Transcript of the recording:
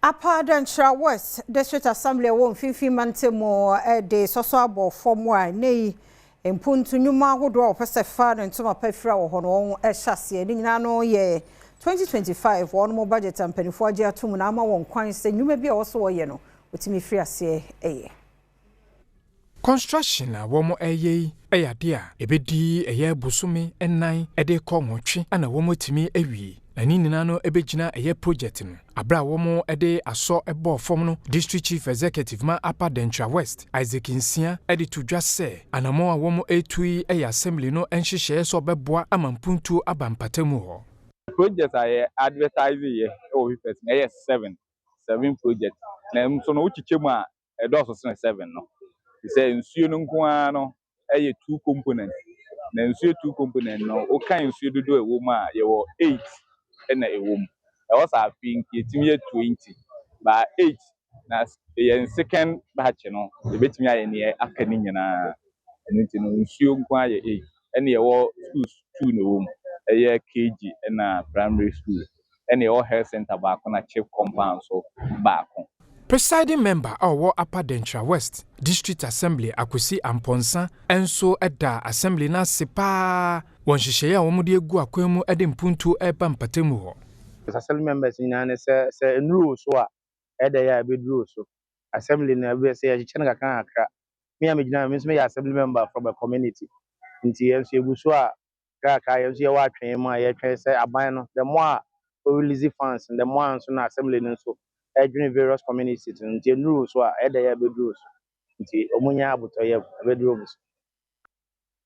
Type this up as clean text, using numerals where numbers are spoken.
Upper Denkyira West District Assembly wɔ Mfimfini Mantam mu de sɔsɔ abɔ fam a ne yi mpuntu nnwuma ahodoɔ a wɔpɛ sɛ fa ne ntoma pa fira wɔ hɔ no, wɔn hyɛ aseɛ. Ne nyinaa no yɛ 2025 wɔn mo budget a mpanimfoɔ agye ato mu na ama wɔn kwan sɛ nnwuma bi a wɔso wɔyɛ no, wɔtumi firi aseɛ ɛyɛ. Construction a wɔn ɛyɛ yi yɛ adeɛ a ɛbɛdi ɛyɛ bosome 4 de kɔ 8 ana wɔn atumi awie, na ne nyinaa no bɛgyina ɛyɛ project no. Abere a wɔn de asɔ bɔɔ fam no, District Chief Executive ma Upper Denkyira West, Isaac Nsia, de to dwa sɛ anammɔn a wɔn retu yi yɛ assembly no nhyehyɛeɛ sɛ ɔbɛboa ama mpuntuo aba mpatamu hɔ. Project a yɛ advertise yɛ wɔ papers no ɛyɛ seven seven project, na nso no wokyekyɛ mu a, ɛdɔɔso sene seven no, te sɛ nsuo no nko ara no ɛyɛ two component, na nsuo two component no, woka nsuo dodoɔ a ɛwɔ mu a, yɛwɔ eight ɛna ɛwɔ mu. Ɛwɔ sɛ afei nka yɛtumi yɛ 20 ba eight, na yɛn second batch no yɛbɛtumi ayɛ neɛ aka ne nyinaa. Ɛno nti no, nsuo nko ara yɛ eight, ɛna yɛwɔ schools two na ɛwɔ mu, ɛyɛ KG ɛna primary school, ɛna yɛwɔ health center baako na CHPS compound so baako. Presiding member a ɔwɔ Upper Denkyira West District Assembly, Akwasi Amponsa, nso da assembly no ase paa wɔ nhyehyɛeɛ a wɔde agu akwan mu de mpuntuo reba mpatamu hɔ. Assembly members nyinaa ne sɛ nnuro so a ɛda yɛ a ɛbɛduro so assembly no, ɛbɛ sɛ yɛkyekyɛ no kakra kakra. Me a megyina, me nso meyɛ assembly member from a community, nti yɛn nso yɛgu so a kakra. Yɛn nso yɛwɔ atwɛn mu a yɛtwɛn sɛ aban no, the more a ɔrelease funds, the more a nso na assembly no nso ɛdwene various communities no. Nti nnuro so a ɛda yɛ a ɛbɛduro so, nti ɔmo nya abotɔyɛ, ɛbɛduro mu so.